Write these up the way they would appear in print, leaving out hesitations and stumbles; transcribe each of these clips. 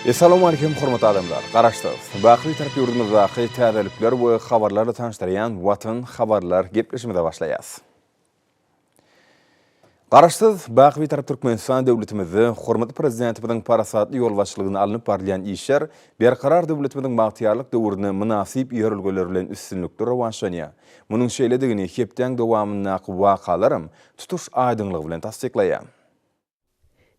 Essalawmaleýkim hormatly adamlar! Garaşsyz, baky Bitarap ýurdumyzdaky täzelikler we habarlarla tanyşdyrýan Watan habarlar gepleşimize başlaýas. Garaşsyz, baky Bitarap Türkmenistan döwletimizde hormatly Prezidentimiziň parasatly ýolbaşçylygynda alnyp barylýan işler Berkarar döwletimiziň bagtyýarlyk döwründe mynasyp ýörelgeler bilen üstünlikli rowaçlanýar. Munuň şeýledigini hepdäň dowamyndaky wakalaram tutuş aýdyňlygy bilen tassyklaýar.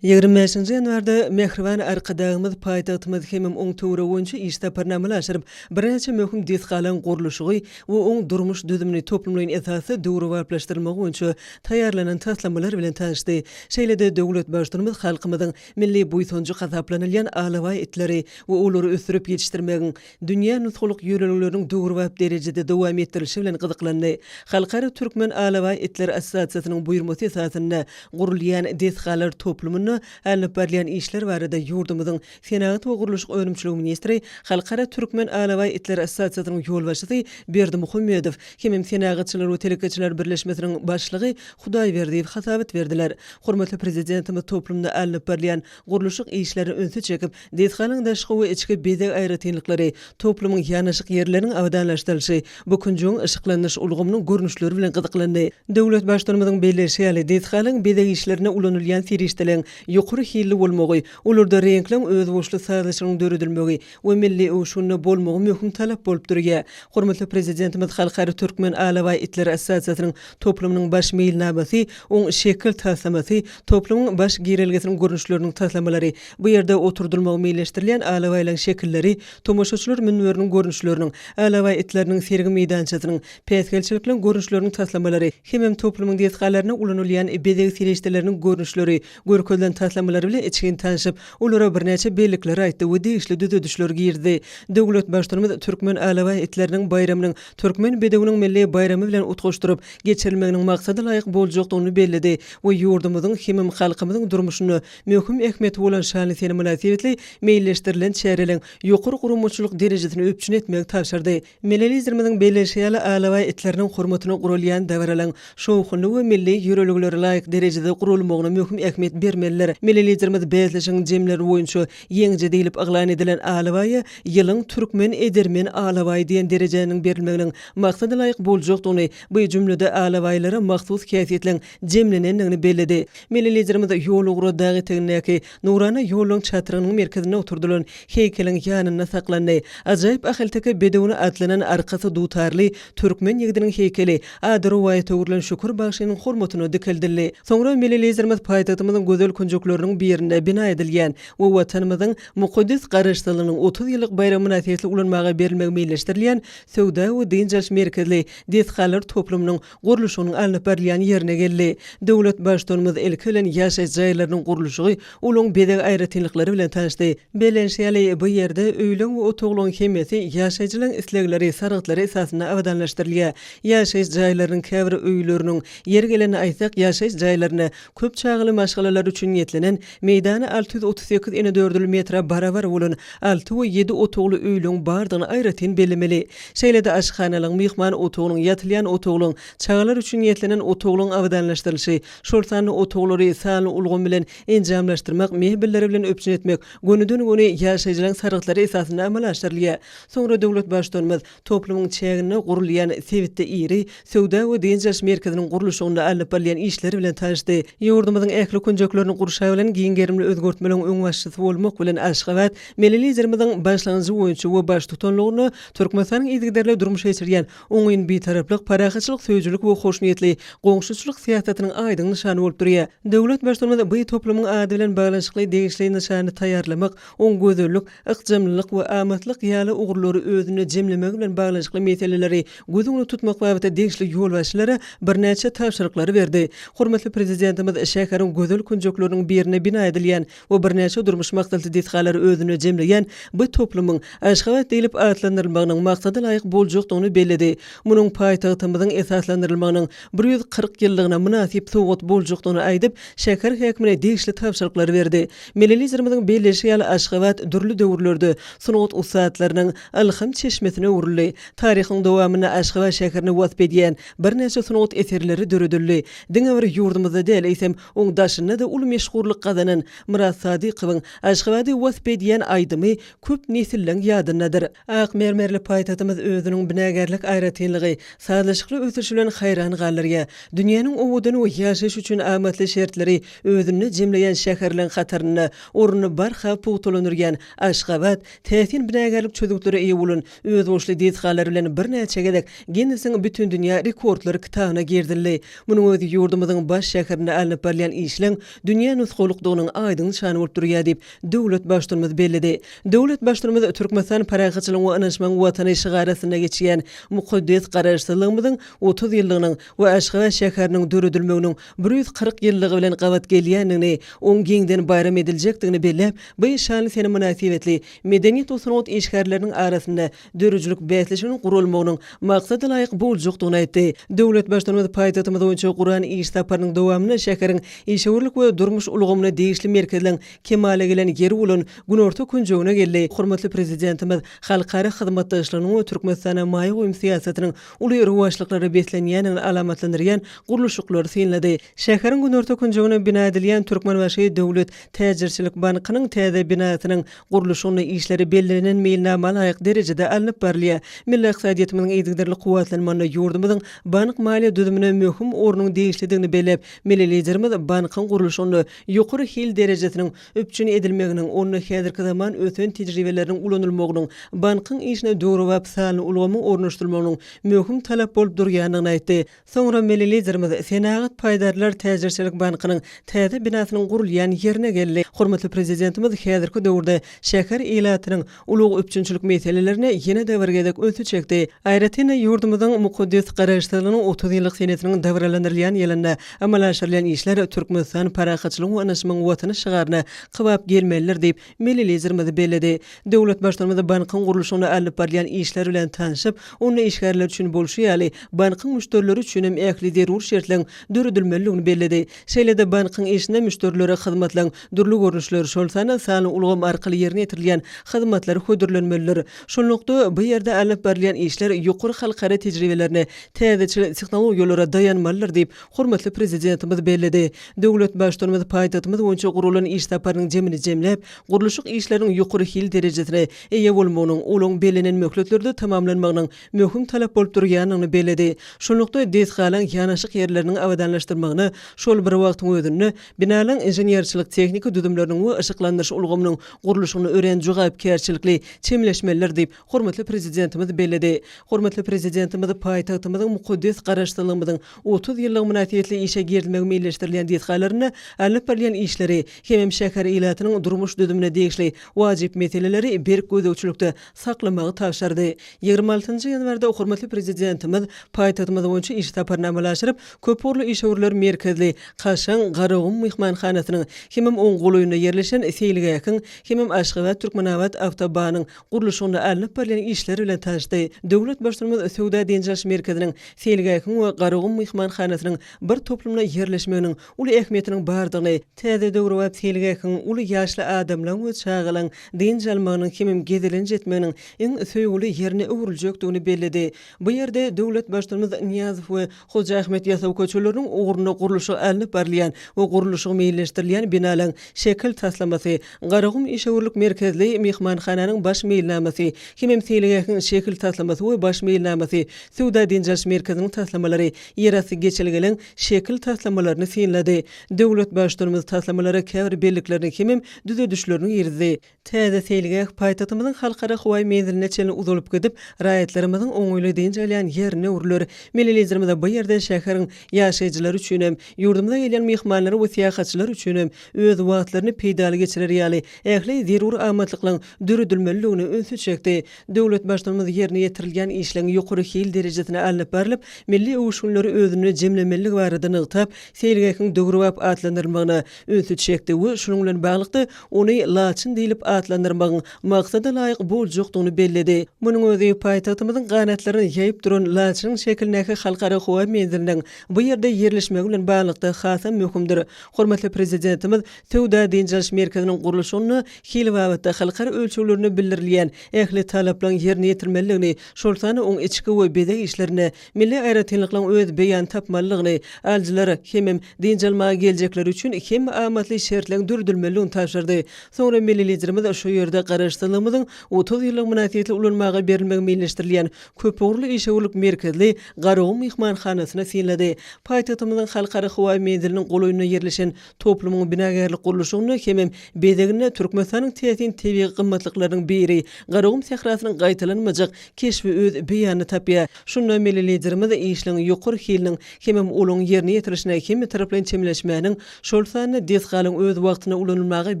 25-nji ýanwarda mähriban Arkadagymyz paýtagtymyz hemem oň töweregi boýunça iş saparyny amala aşyryp, birnäçe möhüm desgalaryň gurluşygy we oň durmuş düzümini toplumlaýyn esasda döwrebaplaşdyrylmagy boýunça taýýarlanan taslamalar bilen tanyşdy. Şeýle-de döwlet Baştutanymyz halkymyzyň milli buýsanjy hasaplanylýan alabaý itleri we olary ösdürip ýetişdirmegiň dünýä nusgalyk ýörelgeleriniň döwrebap derejede dowam etdirilişi bilen gyzyklandy. Halkara Türkmen alabaý itleri assosiasiýasynyň buýurmasy esasynda gurulýan desgalar toplumynda alnyp barylýan işler barada ýurdumyzyň Senagat we gurluşyk önümçiligi ministri, Halkara Türkmen alabaý itleri assosiasiýasynyň ýolbaşçysy Berdimuhamedow hemem Senagatçylar we telekeçiler birleşmesiniň başlygy Hudaýberdiýew hasabat berdiler. Hormatly Prezidentimiz toplumda alnyp barylýan gurluşyk işlerine ünsi çekip, desganyň daşky we içki bezeg aýratynlyklary, toplumyň ýanaşyk ýerleriniň abadanlaşdyrylyşy, bu künjegiň yşyklandyryş ulgamynyň görnüşleri bilen gyzyklandy. Döwlet Baştutanymyzyň belleýşi ýaly, desgalaryň bezeg işlerinde ulanylýan serişdeleriň ýokary hilli bolmagy, olarda reňkleriň özboluşly sazlaşygynyň döredilmegi we milli öwüşginde bolmagy möhüm talap bolup durýar. Hormatly Prezidentimiz Halkara Türkmen alabaý itleri assosiasiýasynyň toplumynyň baş meýilnamasy, oň şekil taslamasy, toplumyň baş girelgesiniň görnüşleriniň taslamalary, bu ýerde oturdylmagy meýilleşdirilýän alabaýlaryň şekilleri, tomaşaçylar münberiniň görnüşleriniň, alabaý itleriniň sergi meýdançasynyň, päsgelçilikleriň görnüşleriniň taslamalary, hemem toplumyň desgalarynda ulanylýan bezeg serişdeleriniň görnüşleri görkezilen taslamalar bilen içgin tanşyp, olara birnäçe bellikleri aýtdy we degişli düzedişler girizdi. Döwlet Baştutanymyz türkmen alabaý itleriniň baýramynyň Türkmen bedewiniň milli baýramy bilen utgaşdyryp geçirilmeginiň maksada laýyk boljakdygyny belledi we ýurdumyzyň hemem halkymyzyň durmuşynda möhüm ähmiýeti bolan şanly sene mynasybetli meýilleşdirilen çäreleriň ýokary guramaçylyk derejesini üpjün etmegi tabşyrdy. Milli Liderimiziň belleýşi ýaly, alabaý itleriniň hormatyna guralýan dabaralaryň şowhunly we milli ýörelgelere laýyk derejede guralmagyna möhüm ähmiýet bermelidir. Milli Liderimiz bäsleşigiň jemleri boýunça Ýeňiji diýlip yglan edilen alabaýa Ýylyň türkmen edermen alabaýy diýen derejäniň berilmeginiň maksadalaýyk boljakdygyny, bu jümlede alabaýlara mahsus häsiýetleň jemlenendigini belledi. Milli Liderimiz ýol ugra dag etegindäki nurana ýollaryň çatrygynyň merkezinde oturdylan heýkeliň ýanynda saklandy. Ajaýyp ahalteke bedewine atlanan arkasy dutarly türkmen ýigidiniň heýkeli ady rowaýata öwrülen Şükür bagşynyň hormatyna dikeldildi. Soňra Milli Liderimiz paýtagtymyzyň gözel künjekleriniň birinde bina edilýän we Watanymyzyň mukaddes Garaşsyzlygynyň 30 ýyllyk baýramy mynasybetli ulanmaga berilmegi meýilleşdirilýän söwda we dynç alyş merkezli desgalar toplumynyň gurluşygynyň alnyp barylýan ýerine geldi. Döwlet Baştutanymyz ilki bilen ýaşaýyş jaýlarynyň gurluşygy, olaryň bezeg aýratynlyklary bilen tanyşdy. Bellenişi ýaly, bu ýerde öýleň we otaglaryň hemmesi ýaşaýjylaryň islegleri, sargytlary esasynda abadanlaşdyrylýar. Ýaşaýyş jaýlarynyň käbir öýleriniň, ýeri gelende aýtsak, ýaşaýyş jaýlarynda köp çagaly maşgalalar üçin niýetlenen, meýdany 638 inedördül metre barabar bolan alty we ýedi otagly öýleň bardygyny aýratyn bellemeli. Şeýle-de aşhanalaryň, myhman otagynyň, ýatylýan otaglaryň, çagalar üçin niýetlenen otaglaryň abadanlaşdyrylyşy, şol sanda otaglary sanly ulgam bilen enjamlaşdyrmak, mebelleri bilen üpjün etmek gönüden-göni ýaşaýjylaryň sargytlary esasynda amala aşyrylýar. Soňra döwlet Baştutanymyz toplumyň çäginde gurulýan sebitde iri söwda we dynç alyş merkeziniň gurluşygynda alnyp barylýan işler bilen tanyşdy. Ýurdumyzyň ähli künjeklerini gurşap alan giň gerimli özgertmeleriň öňbaşçysy bolmak bilen, Aşgabat milli Liderimiziň başlangyjy boýunça we baştutanlygynda Türkmenistanyň yzygiderli durmuşa geçirýän oňyn Bitaraplyk, parahatçylyk söýüjilik we hoşniýetli goňşuçylyk syýasatynyň aýdyň nyşany bolup durýar. Döwlet Baştutanymyz bu toplumyň ady bilen baglanyşykly degişli nyşany taýýarlamak, oň gözellik, ykjamlylyk we amatlyk ýaly ugurlary özünde jemlemegi bilen baglanyşykly meseleleri göz öňünde tutmak babatda degişli ýolbaşçylara birnäçe tabşyryklary berdi. Hormatly Prezidentimiz şäheriň gözel künjekleriniň birinde bina edilýän we birnäçe durmuş maksatly desgalary özünde jemleýän bu toplumyň Aşgabat diýlip atlandyrylmagynyň maksada laýyk boljakdygyny belledi. Munuň paýtagtymyzyň esaslandyrylmagynyň 140 ýyllygyna mynasyp sowgat boljakdygyny aýdyp, şäher häkimine degişli tabşyryklary berdi. Milli Liderimiziň belleýşi ýaly, Aşgabat dürli döwürlerde sungat ussatlarynyň ylham çeşmesine öwrüldi. Taryhyň dowamynda Aşgabat şäherini wasp edýän birnäçe sungat eserleri döredildi. Diňe bir ýurdumyzda däl, eýsem, oň daşynda-da uly. meşhurlyk gazanan Myrat Sadykowyň Aşgabady wasp edýän aýdymy köp nesilleň ýadyndadyr. Ak mermerli paýtagtymyz özüniň binagärlik aýratynlygy, sazlaşykly ösüşi bilen haýran galdyrýar. Dünýäniň owadan we ýaşaýyş üçin amatly şertleri özünde jemleýän şäherleň hatarynda ornuny barha pugtalandyrýan Aşgabat täsin binagärlik çözgütlere eýe bolan özboluşly desgalar bilen birnäçe gezek Ginnesiň Bütindünýä rekordlar kitabyna girizildi. Munuň özi ýurdumyzyň baş şäherinde alnyp barylýan işleň dünýä nusgalykdygynyň aýdyň nyşany bolup durýar diýip, döwlet Baştutanymyz belledi. Döwlet Baştutanymyz Türkmenistan parahatçylygyň we ynanyşmagyň Watany şygary astynda geçýän mukaddes Garaşsyzlygymyzyň 30 ýyllygynyň we Aşgabat şäheriniň döredilmeginiň 140 ýyllygy bilen gabat gelýändigini, oň giňden baýram ediljekdigini belläp, bu şanly sene mynasybetli medeniýet we sungat işgärleriniň arasynda döredijilik bäsleşiginiň guralmagynyň maksada laýyk boljakdygyny aýtdy. Döwlet Baştutanymyz paýtagtymyz boýunça guran iş saparynyň dowamynda şäheriň işewürlik we durmuş ulgamyna degişli merkezleň kemala gelen ýeri bolan günorta künjegine geldi. Hormatly Prezidentimiz halkara hyzmatdaşlygynyň we Türkmenistana maýa goýum syýasatynyň uly rowaçlyklara beslenýändigini alamatlandyrýan gurluşyklary synlady. Şäheriň günorta künjeginde bina edilýän Türkmenbaşy döwlet täjirçilik bankynyň täze binasynyň gurluşygyna işleri bellenen meýilnama laýyk derejede alnyp barylýar. Milli ykdysadyýetimiziň yzygiderli kuwwatlanmagynda ýurdumyzyň bank-maliýe düzümine möhüm ornuň degişlidigini belläp, milli Liderimiz bankyň gurluşygynda ýokary hil derejesiniň üpjün edilmeginiň, onda häzirki zaman ösen tejribeleriniň ulanylmagynyň, bankyň işine döwrebap sanly ulgamyň ornaşdyrylmagynyň möhüm talap bolup durýandygyny aýtdy. Soňra milli Liderimiz Senagat paýdarlar täjirçilik bankynyň täze binasynyň gurulýan ýerine geldi. Hormatly Prezidentimiz häzirki döwürde şäher ilatynyň ulag üpjünçilik meselelerine ýene-de bir gezek ünsi çekdi. Aýratyn-da, ýurdumyzyň mukaddes Garaşsyzlygynyň 30 ýyllyk senesiniň dabaralandyrylýan ýylynda amala aşyrylýan işler Türkmenistan parahatçylygyň we ynanyşmagyň Watany şygaryna kybap gelmelidir diýip, Milli Liderimiz belledi. Döwlet Baştutanymyz bankyň gurluşygynda alnyp barylýan işler bilen tanşyp, onda işgärler üçin bolşy ýaly, bankyň müşderileri üçin hem ähli zerur şertleriň döredilmelidigini belledi. Şeýle-de bankyň işinde müşderilere hyzmatlaryň dürli görnüşleri, şol sanda sanly ulgam arkaly ýerine ýetirilýän hyzmatlar hödürlenmelidir. Şunlukda, bu ýerde alnyp barylýan işler ýokary halkara tejribelerine, täzeçil tehnologiýalara daýanmalydyr diýip, hormatly Prezidentimiz belledi. Döwlet Baştutanymyz paýtagtymyz boýunça guralan iş saparynyň jemini jemläp, gurluşyk işleriniň ýokary hil derejesine eýe bolmagynyň, olaryň bellenen möhletlerde tamamlanmagynyň möhüm talap bolup durýandygyny belledi. Şunlukda, desgalaryň ýanaşyk ýerleriniň abadanlaşdyrylmagyna, şol bir wagtyň özünde, binalaryň inženerçilik-tehniki düzümleriniň we yşyklandyryş ulgamynyň gurluşygyna örän jogapkärçilikli çemeleşmelidir diýip, hormatly Prezidentimiz belledi. Hormatly Prezidentimiz paýtagtymyzyň mukaddes Garaşsyzlygymyzyň 30 ýyllygy mynasybetli işe girizilmegi meýilleşdirilýän desgalarynda alnyp barylýan işleri hemem şäher ilatynyň durmuş düzümine degişli wajyp meseleleri berk gözegçilikde saklamagy tabşyrdy. 26 ýanwarda hormatly Prezidentimiz paýtagtymyz boýunça iş saparyny amala aşyryp, köpugurly işewürler merkezli kaşaň Garagum myhmanhanasynyň hemem oň golaýynda ýerleşen seýilgähiň hemem Aşgabat-Türkmenabat awtobanyň gurluşygynda alnyp barylýan işler bilen tanyşdy. Döwlet Baştutanymyz söwda-dynç alyş merkeziniň, seýilgähiň we Garagum myhmanhanasynyň bir toplumda ýerleşmeginiň uly ähmiýetiniň bardygyny, täze döwrebap seýilgähiň uly ýaşly adamlaryň we çagalaryň dynç almagynyň hemem gezelenç etmeginiň iň söýgüli ýerine öwrüljekdigini belledi. Bu ýerde döwlet Baştutanymyz Nyýazow we Hoja Ahmet Ýasawy köçeleriniň ugrunda gurluşygy alnyp barylýan we gurluşygy meýilleşdirilýän binalaryň şekil taslamasy, Garagum işewürlik merkezli myhmanhananyň baş meýilnamasy hemem seýilgähiň şekil taslamasy we baş meýilnamasy, söwda-dynç alyş merkeziniň taslamalary, ýerasty geçelgeleň şekil taslamalaryny synlady. Döwlet Baştutanymyz taslamalara käbir belliklerini hemem düzedişlerini girizdi. Täze seýilgäh paýtagtymyzyň Halkara howaý menziline çenli uzalyp gidip, raýatlarymyzyň oňaýly dynç alýan ýerine öwrüler. Milli Liderimiz bu ýerde şäheriň ýaşaýjylary üçin hem, ýurdumyza gelýän myhmanlar we syýahatçylar üçin hem öz wagtlaryny peýdaly geçirer ýaly ähli zerur amatlyklaryň döredilmelidigine ünsi çekdi. Döwlet Baştutanymyz ýerine ýetirilýän işleň ýokary hil derejesinde alnyp barlyp, milli öwüşginleri özünde jemlemelidigi barada nygtap, seýilgähiň döwrebap atlandyrylmagyna ünsi çekdi we şunuň bilen baglylykda, ony Laçyn diýlip atlandyrmagyň maksada laýyk boljakdygyny belledi. Munuň özi paýtagtymyzyň ganatlaryny ýaýyp duran laçynyň şekilindäki Halkara howa menziliniň bu ýerde ýerleşmegi bilen baglylykda hasam möhümdir. Hormatly Prezidentimiz söwda-dynç alyş merkeziniň gurluşygynda hil babatda halkara ölçeglerinde bildirilýän ähli talaplaryň ýerine ýetirilmelidigini, şol sanda oň içki we bezeg işlerinde milli aýratynlyklaryň öz beýanyny tapmalydygyny, alyjylar hemem dynç almaga geljekler üçin. üçin hemme amatly şertleriň döredilmelidigini tabşyrdy. Soňra milli Liderimiz şu ýerde Garaşsyzlygymyzyň 30 ýyllygy mynasybetli ulanmaga berilmegi meýilleşdirilýän köpugurly işewürlik merkezli Garagum myhmanhanasyny synlady. Paýtagtymyzyň Halkara howa menziliniň golaýynda ýerleşen toplumyň binagärlik gurluşygynda hemem bezeginde Türkmenistanyň täsin tebigy gymmatlyklarynyň biri, Garagum sährasynyň gaýtalanmajak keşbi öz beýanyny tapýar. Şunda milli Liderimiz işleň ýokary hiliniň hemem olaň ýerine ýetirilişine hemmetaraplaýyn çemeleşmäniň, şol sanda desgalaryň öz wagtynda ulanylmaga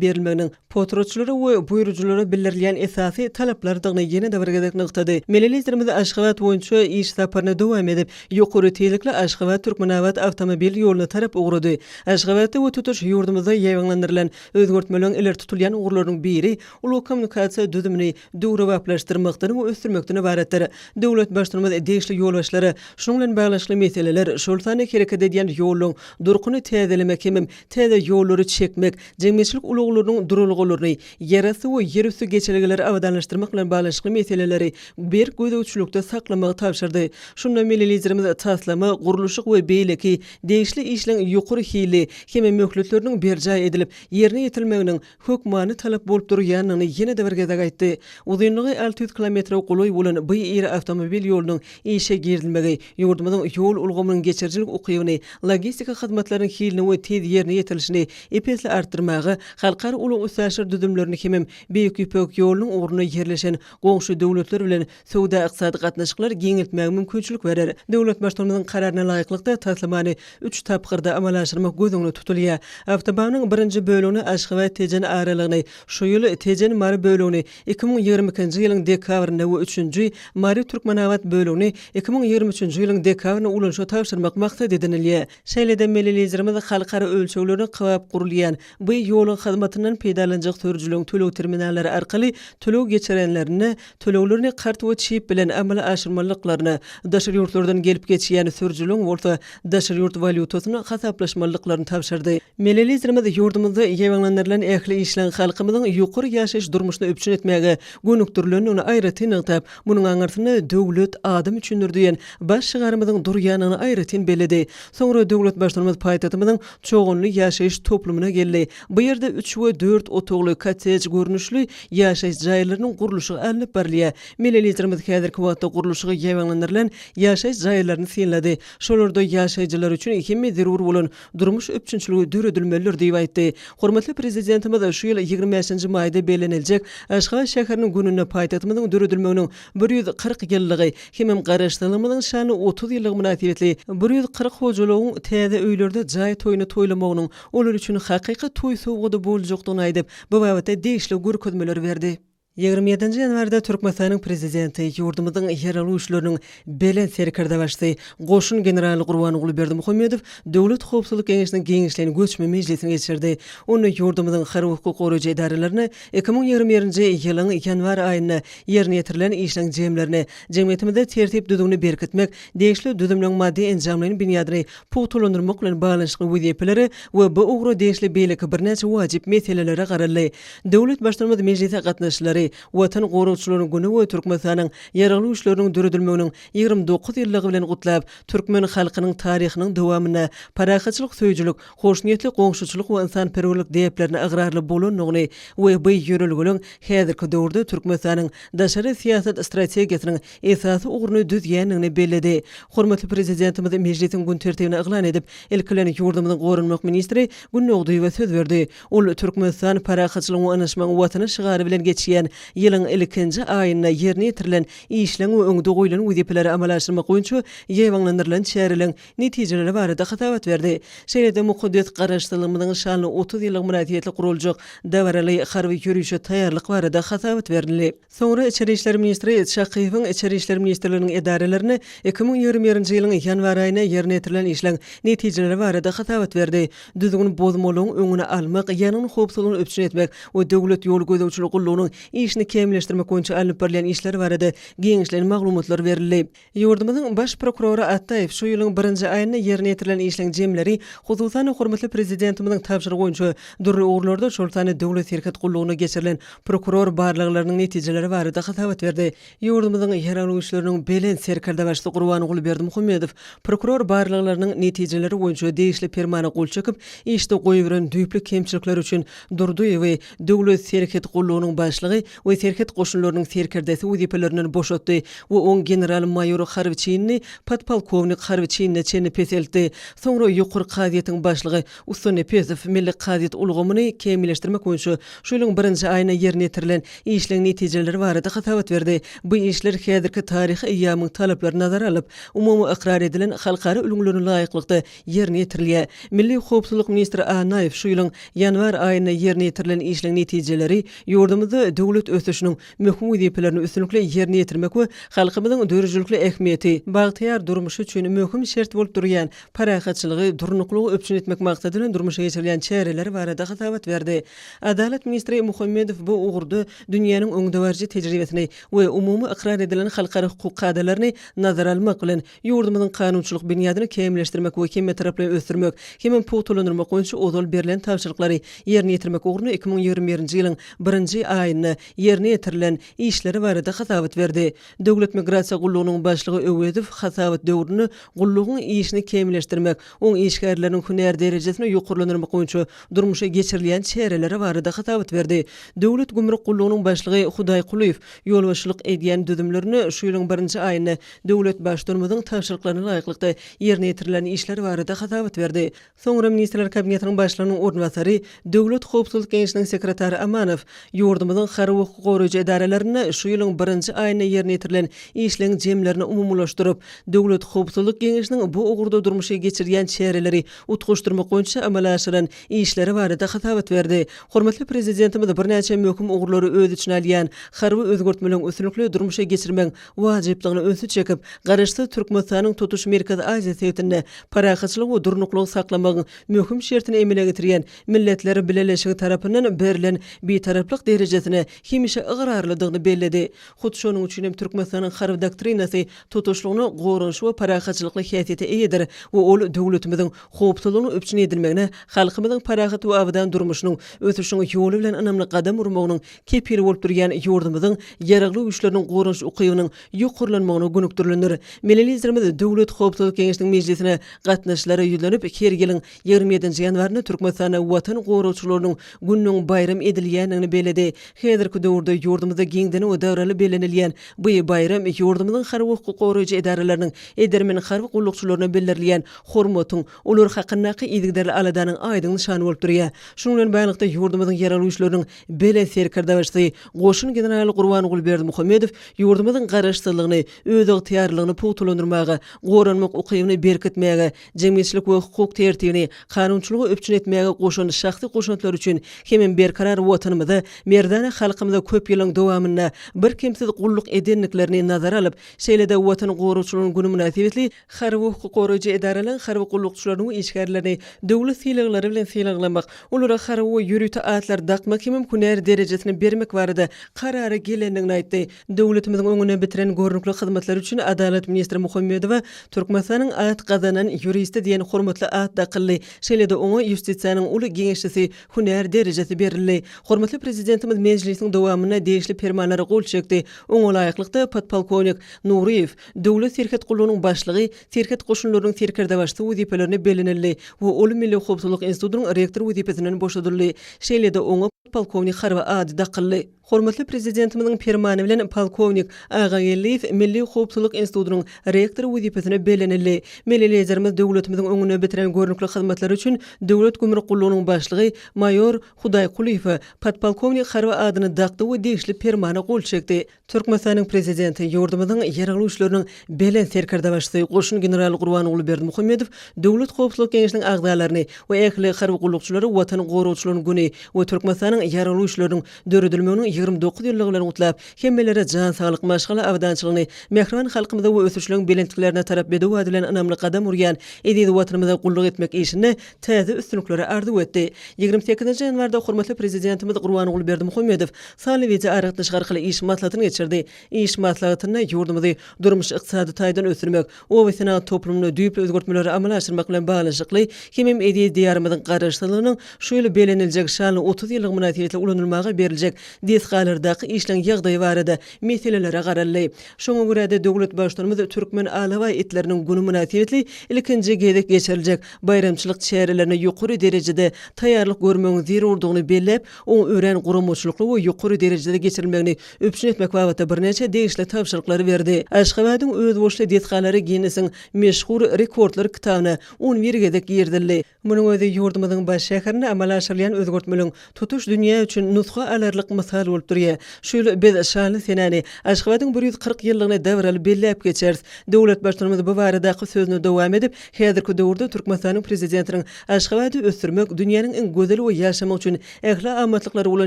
berilmeginiň potratçylara we buýrujylara bildirilýän esasy talaplardygyny ýene-de bir gezek nygtady. Milli Liderimiz Aşgabat boýunça iş saparyny dowam edip, ýokary tizlikli Aşgabat-Türkmenabat awtomobil ýoluna tarap ugrady. Aşgabatda we tutuş ýurdumyzda ýaýbaňlandyrylan özgertmeleriň ileri tutulýan ugurlarynyň biri ulag-kommunikasiýa düzümini döwrebaplaşdyrmakdan we ösdürmekden ybaratdyr. Döwlet Baştutanymyz degişli ýolbaşçylara şunuň bilen baglanyşykly meseleler, şol sanda hereket edýän ýollaryň durkuny täzelemek hemem täze ýollary çekmek, jemgyýetçilik ulaglarynyň duralgalaryny, ýerasty we ýerüsti geçelgeleri abadanlaşdyrmak bilen baglanyşykly meseleleri berk gözegçilikde saklamagy tabşyrdy. Şunda milli Liderimiz taslama, gurluşyk we beýleki degişli işleň ýokary hilli hemem möhletleriniň berjaý edilip, ýerine ýetirilmeginiň hökmany talap bolup durýandygyny ýene-de bir gezek aýtdy. Uzynlygy 600 kilometre golaý bolan bu iri awtomobil ýolunyň işe girizilmegi ýurdumyzyň ýol ulgamynyň geçirijilik ukybyny, logistika hyzmatlarynyň hilini we tiz ýerine ýetirilişini ep-esli artdyrmaga, halkara ulag-üstaşyr düzümlerini hemem Beýik Ýüpek ýolunyň ugrunda ýerleşen goňşy döwletler bilen söwda-ykdysady gatnaşyklary giňeltmäge mümkinçilik berer. Döwlet Baştutanymyzyň Kararyna laýyklykda, taslamany üç tapgyrda amala aşyrmak göz öňünde tutulýar. Awtobanyň birinji bölegini Aşgabat-Tejen aralygyny şu ýyl, Tejen-Mary bölegini 2022-nji ýylyň dekabrynda we üçünji Mary-Türkmenabat bölegini 2023-nji ýylyň dekabrynda ulanyşa tabşyrmak maksat edinilýär. Şeýle-de milli Liderimiz halkara ölçeglerine kybap gurulýan bu ýoluň hyzmatyndan peýdalanjak sürüjileriň töleg terminallary arkaly töleg geçirenlerinde töleglerini kart we çip bilen amala aşyrmalydyklaryny, daşary ýurtlardan gelip geçýän sürüjileriň bolsa daşary ýurt walýutasyny hasaplaşmalydyklaryny tabşyrdy. Milli Liderimiz ýurdumyzda ýaýbaňlandyrylan ähli işleň halkymyzyň ýokary ýaşaýyş durmuşyny üpjün etmäge gönükdirilendigini aýratyn nygtap, munuň aňyrsynda Döwlet adam üçindir diýen baş şygarymyzyň durýandygyny aýratyn belledi. Soňra döwlet Baştutanymyz paýtagtymyzyň Çoganly ýaşaýyş toplumyna geldi. Bu ýerde üç we dört otagly kottej görnüşli ýaşaýyş jaýlarynyň gurluşygy alnyp barylýar. Milli Liderimiz häzirki wagtda gurluşygy ýaýbaňlandyrylan ýaşaýyş jaýlaryny synlady. Şolarda ýaşaýjylar üçin hemme zerur bolan durmuş üpjünçiligi döredilmelidir diýip aýtdy. Hormatly Prezidentimiz şu ýyl 25-nji maýda belleniljek Aşgabat şäheriniň gününde paýtagtymyzyň döredilmeginiň 140 ýyllygy hemem Garaşsyzlygymyzyň şanly 30 ýyllygy mynasybetli 140 hojalygyň täze öýlerde jaý toýuny toýlamagynyň olar üçin hakyky toý sowgady boljakdygyny aýdyp, bu babatda degişli görkezmeleri berdi. 27-nji ýanwarda Türkmenistanyň Prezidenti, ýurdumyzyň Ýaragly Güýçleriniň Belent Serkerdebaşysy, goşun generaly Gurbanguly Berdimuhamedow Döwlet howpsuzlyk geňeşiniň giňişleýin göçme mejlisini geçirdi. Onda ýurdumyzyň harby hukuk goraýjy edaralaryna 2021-nji ýylyň ýanwar aýynda ýerine ýetirilen işleň jemlerini, jemgyýetimizde tertip-düzgüni berkitmek, degişli düzümleň maddy-enjamlaýyn binýadyny pugtalandyrmak bilen baglanyşykly wezipelere we bu ugra degişli beýleki birnäçe wajyp meselelere garaldy. Döwlet Baştutanymyz mejlise gatnaşyjylary Watan goragçylarynyň güni we Türkmenistanyň Ýaragly Güýçleriniň döredilmeginiň 29 ýyllygy bilen gutlap, türkmen halkynyň taryhynyň dowamynda parahatçylyk söýüjilik, hoşniýetli goňşuçylyk we ynsanperwerlik däplerine ygrarly bolandygyny we bu ýörelgeleň häzirki döwürde Türkmenistanyň daşary syýasat strategiýasynyň esasy ugruny düzýändigini belledi. Hormatly Prezidentimiz mejlisiň gün tertibini yglan edip, ilki bilen ýurdumyzyň goranmak ministri Gündogdyýewe söz berdi. Ol Türkmenistan parahatçylygyň we ynanyşmagyň Watany şygary bilen geçýän ýylyň ilkinji aýynda ýerine ýetirilen işleň we öňde goýlan wezipeleri amala aşyrmak boýunça ýaýbaňlandyrylan çäreleň netijeleri barada hasabat berdi. Şeýle-de mukaddes Garaşsyzlygymyzyň şanly 30 ýyllygy mynasybetli guraljak dabaraly harby ýörişe taýýarlyk barada hasabat berildi. Soňra içeri işler ministri Çakyýewiň Içeri işler ministrliginiň edaralarynda 2021-nji ýylyň ýanwar aýynda ýerine ýetirilen işleň netijeleri barada hasabat berdi. Düzgün bozmalygyň öňüni almak, ýangyn howpsuzlygyny üpjün etmek we Döwlet ýol gözegçiligi gullugynyň. işini kämilleşdirmek boýunça alnyp barylýan işler barada giňişleýin maglumatlar berildi. Ýurdumyzyň Baş prokurory Atdaýew şu ýylyň birinji aýynda ýerine ýetirilen işleň jemleri, hususan-da, hormatly Prezidentimiziň tabşyrygy boýunça dürli ugurlarda, şol sanda Döwlet serhet gullugynda geçirilen prokuror barlaglarynyň netijeleri barada hasabat berdi. Ýurdumyzyň Ýaragly Güýçleriniň Belent Serkerdebaşysy Gurbanguly Berdimuhamedow prokuror barlaglarynyň netijeleri boýunça degişli Permana gol çekip, işde goýberen düýpli kemçilikleri üçin Durdyýewi Döwlet serhet gullugynyň başlygy we serhet goşunlarynyň serkerdesi wezipelerinden boşatdy we oň general-maýor harby çinini podpolkownik harby çinine çenli peseltdi. Soňra Ýokary kazyýetiň başlygy Ussa Nepesow milli kazyýet ulgamyny kämilleşdirmek boýunça şu ýylyň birinji aýynda ýerine ýetirilen işleň netijeleri barada hasabat berdi. Bu işler häzirki taryhy eýýamyň talaplaryny nazara alyp, umumy ykrar edilen halkara ülňülerine laýyklykda ýerine ýetirilýär. Milli howpsuzlyk ministri Annaýew şu ýylyň ýanwar aýynda ýerine ýetirilen işleň netijeleri ýurdumyzda döwlet ösüşiniň möhüm wezipelerini üstünlikli ýerine ýetirmek we halkymyzyň döredijilikli ähmiýeti, bagtyýar durmuşy üçin möhüm şert bolup durýan parahatçylygy, durnuklylygy üpjün etmek maksady bilen durmuşa geçirilýän çäreler barada hasabat berdi. Adalat ministri Muhammedow bu ugurda dünýäniň öňdebaryjy tejribesini we umumy ykrar edilen halkara hukuk kadalaryny nazara almak bilen, ýurdumyzyň kanunçylyk binýadyny kämilleşdirmek we hemmetaraplaýyn ösdürmek hemem pugtalandyrmak boýunça ozal berlen tabşyryklary ýerine ýetirmek ugrunda 2021-nji ýylyň birinji aýynda ýerine ýetirilen işleri barada hasabat berdi. Döwlet migrasiýa gullugynyň başlygy Öwezow hasabat döwründe gullugyň işini kämilleşdirmek, oň işgärleriniň hünär derejesini ýokarlandyrmak boýunça durmuşa geçirilýän çäreleri barada hasabat berdi. Döwlet gümrük gullugynyň başlygy Hudaýkulyýew ýolbaşçylyk edýän düzümlerinde şu ýylyň birinji aýynda döwlet Baştutanymyzyň tabşyryklaryna laýyklykda ýerine ýetirilen işler barada hasabat berdi. Soňra Ministrler Kabinetiniň Başlygynyň orunbasary, Döwlet howpsuzlyk geňeşiniň sekretary Amanow ýurdumyzyň harby hukuk goraýjy edaralarynda şu ýylyň birinji aýynda ýerine ýetirilen işleň jemlerini umumylaşdyryp, Döwlet howpsuzlyk geňeşiniň bu ugurda durmuşa geçirýän çäreleri utgaşdyrmak boýunça amala aşyran işleri barada hasabat berdi. Hormatly Prezidentimiz birnäçe möhüm ugurlary öz içine alýan harby özgertmeleriň üstünlikli durmuşa geçirmegiň wajyplygyna ünsi çekip, Garaşsyz Türkmenistanyň tutuş Merkezi Aziýa sebitinde parahatçylygy we durnuklylygy saklamagyň möhüm şertini emele getirýän Milletler Bileleşigi tarapyndan berlen Bitaraplyk derejesine hemişe ygrarlydygyny belledi. Hut şonuň üçin hem Türkmenistanyň Harby doktrinasy tutuşlygyna goranyş we parahatçylykly häsiýete eýedir we ol döwletimiziň howpsuzlygynyň üpjün edilmegine, halkymyzyň parahat we abadan durmuşynyň, ösüşiň ýoly bilen ynamly gadam urmagynyň kepili bolup durýan ýurdumyzyň Ýaragly Güýçleriniň goranyş ukybynyň ýokarlanmagyna gönükdirilendir. Milli Liderimiz Döwlet howpsuzlyk geňeşiniň mejlisine gatnaşyjylara ýüzlenip, her ýylyň 27-nji ýanwarynda Türkmenistanda Watan goragçylarynyň gününiň baýram edilýändigini belledi. Häzirki döwürde ýurdumyzda giňden we dabaraly bellenilýän bu baýram ýurdumyzyň harby hukuk goraýjy edaralarynyň edermen harby gullukçylaryna bildirilýän hormatyň, olar hakyndaky yzygiderli aladanyň aýdyň nyşany bolup durýar. Şunuň bilen baglylykda, ýurdumyzyň Ýaragly Güýçleriniň Belent Serkerdebaşysy, goşun generaly Gurbanguly Berdimuhamedow ýurdumyzyň Garaşsyzlygyny, özygtyýarlylygyny pugtalandyrmaga, goranmak ukybyny berkitmäge, jemgyýetçilik we hukuk tertibini, kanunçylygy üpjün etmäge goşan şahsy goşantlary üçin hemem berkarar Watanymyza, merdana halkymyza köp ýyllaryň dowamynda birkemsiz gulluk edendiklerini nazara alyp, şeýle-de Watan goragçylarynyň güni mynasybetli Harby hukuk goraýjy edaralaryň harby gullukçylaryny we işgärlerini döwlet sylaglary bilen sylaglamak, olara harby we ýörite atlar dakmak hemem hünär derejesini bermek barada karara gelendigini aýtdy. Döwletimiziň öňünde bitiren görnükli hyzmatlary üçin Adalat ministri Muhammedowa Türkmenistanyň at gazanan ýuristi diýen hormatly at dakyldy, şeýle-de oňa Ýustisiýanyň uly geňeşçisi hünär derejesi berildi. Hormatly Prezidentimiz mejlisiň dowamynda degişli permanlara gol çekdi. Oňa laýyklykda, podpolkownik Nuryýew, Döwlet serhet gullugynyň başlygy, Serhet goşunlarynyň serkerdebaşysy wezipelerine bellenildi we ol Milli howpsuzlyk institutynyň rektory wezipesinden boşadyldy. Şeýle-de oňa podpolkownik harby ady dakyldy. Hormatly Prezidentimiziň Permany bilen polkownik Agageldiýew Milli howpsuzlyk institutynyň rektory wezipesine bellenildi. Milli Liderimiz döwletimiziň öňünde bitiren görnükli hyzmatlary üçin Döwlet gümrük gullugynyň başlygy maýor Hudaýkulyýewe podpolkownik harby adyny dakdy we degişli Permana gol çekdi. Türkmenistanyň Prezidenti, ýurdumyzyň Ýaragly Güýçleriniň Belent Serkerdebaşysy, goşun generaly Gurbanguly Berdimuhamedow Döwlet howpsuzlyk geňeşiniň agzalaryny we ähli harby gullukçylary Watan goragçylarynyň güni we Türkmenistanyň Ýaragly Güýçleriniň döredilmeginiň. 29 ýyllygy bilen gutlap, hemmelere jan saglyk, maşgala abadançylygyny, mähriban halkymyza we ösüşleň belentliklerine tarap bedew ady bilen ynamly gadam urýan eziz Watanymyza gulluk etmek işinde täze üstünlikleri arzuw etdi. 28 ýanwarda hormatly Prezidentimiz Gurbanguly Berdimuhamedow sanly wideoaragatnaşyk arkaly iş maslahatyny geçirdi. Iş maslahatynda ýurdumyzy durmuş-ykdysady taýdan ösdürmek, oba-senagat toplumynda düýpli özgertmeleri amala aşyrmak bilen baglanyşykly hemem eziz Diýarymyzyň Garaşsyzlygynyň şu ýyl belleniljek şanly 30 ýyllygy mynasybetli ulanylmaga beriljek desgalardaky işleň ýagdaýy barada meselelere garaldy. Şoňa görä-de, döwlet Baştutanymyz Türkmen alabaý itleriniň güni mynasybetli ilkinji gezek geçiriljek baýramçylyk çärelerine ýokary derejede taýýarlyk görmegiň zerurdygyny belläp, oň örän guramaçylykly we ýokary derejede geçirilmegini üpjün etmek babatda birnäçe degişli tabşyryklary berdi. Aşgabadyň özboluşly desgalary Ginnesiň meşhur rekordlar kitabyna 11 gezek girizildi. Munuň özi ýurdumyzyň baş şäherinde amala aşyrylýan özgertmeliň tutuş dünýä üçin nusga alarlyk mysal bolup durýar. Şu ýyl biz şanly senäni, Aşgabadyň 140 ýyllygyny dabaraly belläp geçeris. Döwlet Baştutanymyz bu baradaky sözüni dowam edip, häzirki döwürde Türkmenistanyň Prezidentiniň Aşgabady ösdürmek, dünýäniň iň gözel we ýaşamak üçin ähli amatlyklary bolan